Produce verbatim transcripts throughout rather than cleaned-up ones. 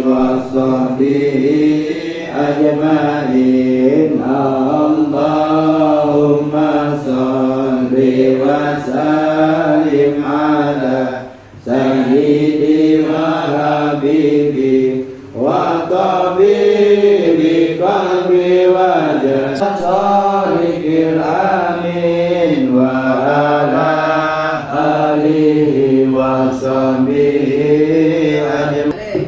وصحبه أجمعين. اللهم صل وسلم على سيدي وحبيبي وطبيب قلبي وجسدي الصادق الأمين وعلى آله وصحبه أجمعين.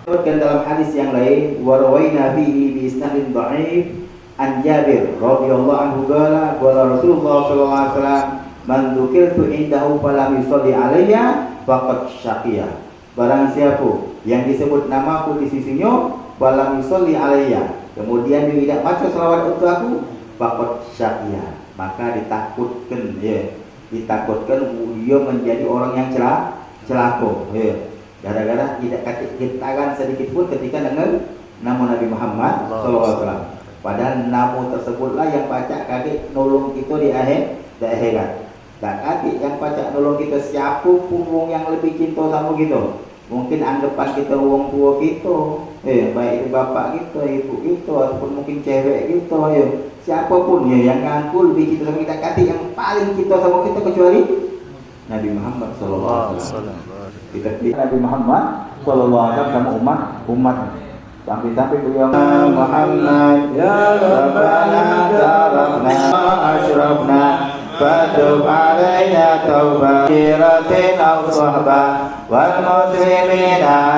Disebutkan dalam hadis yang lain, wa rawaina fihi bi isnadin dhaif an Jabir radhiyallahu anhu qala, qala Rasulullah sallallahu alaihi wasallam, "Man dzukirtu indahu falam yusalli alayya faqad syaqiya." Barang siapa yang disebut namaku di sisinyo, falam yusalli alayya, kemudian dia tidak baca selawat untuk aku, faqad syaqiya, maka ditakutkan, ya, ditakutkan dia menjadi orang yang cela-, celaka, ya. Gara-gara tidak katik getaran sedikit pun ketika dengar nama Nabi Muhammad sallallahu alaihi wasallam. Padahal nama tersebutlah yang pacak kagek nolong kita di akhir, di akhirat. Dak katik yang pacak nolong kita siapa pun wong yang lebih cinta sama kita. Mungkin anggapan kita wong tua kita, eh, baik itu bapak kita, ibu kita, ataupun mungkin cewek kita, ya. Siapa pun, ya, yang ngaku lebih cinta sama kita, katik yang paling cinta sama kita kecuali Nabi Muhammad sallallahu alaihi wasallam. Kita pilih Nabi Muhammad sallallahu alaihi wasallam sama umat, umat. Sampai-sampai beliau Muhammad, ya Rabbana tarafna asyrafna, fatub alaina tauba, kiratin au sahba, wal muslimina